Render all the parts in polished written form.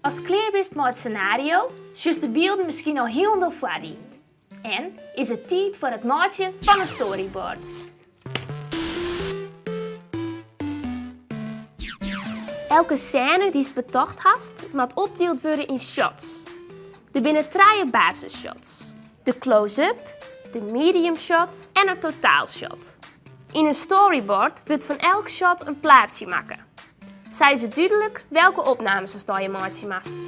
Ast klear bist mei it senario, sjochst de bylden miskien al hielendal foar dy. En is it tiid foar it meitsjen fan in storyboard. Elke sêne dy'tst betocht hast, moat opdield wurde yn shots. Der binne trije basisshots, de close-up, de medium shot en it totaalshot. Yn in storyboard wurdt fan elk shot in plaatsje makke. Sa is it dúdlik welke opnames ast allegear meitsje moatst.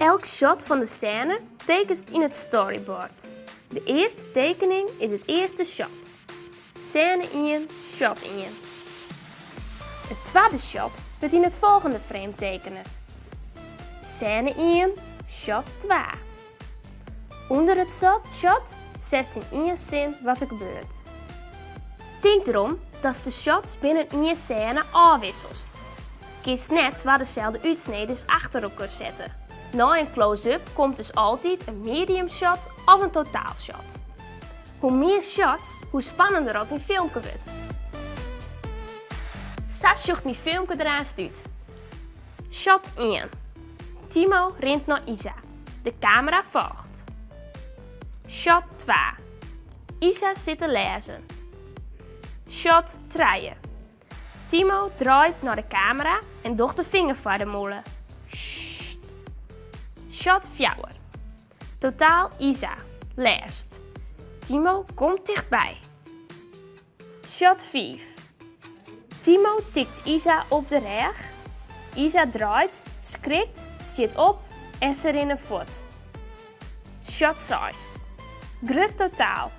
Elk shot fan de sêne tekenst yn it storyboard. De earste tekening is it earste shot. Sêne ien, shot ien. It twadde shot wurdt yn it folgjende frame tekene. Sêne ien, shot twa. Under it shot setst yn ien sin wat der gebeurt. Tink derom datst de shots binnen ien sêne ôfwisselst. Kinst net twa deselde útsnedes achter elkoar sette. Nei in close-up komt dus altyd in medium shot of in totaalshot. Hoe mear shots, hoe spannender oft dyn filmke wurdt. Sa sjocht myn filmke der aanst út. Shot ien, Timo rint nei Isa. De kamera folget. Shot twa, Isa sit te lêzen. Shot trije, Timo draait nei de kamera en docht de finger foar de mûle. Sst. Shot fjouwer, Totaal Isa lêst. Timo komt tichtby. Shot fiif. Timo tikt Isa op de rêch. Isa draait, skrikt, stiet op en se rinne fuort. Shot seis. Grut totaal.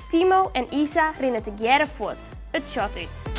Timo en Isa rinne tegearre fuort, it shot út.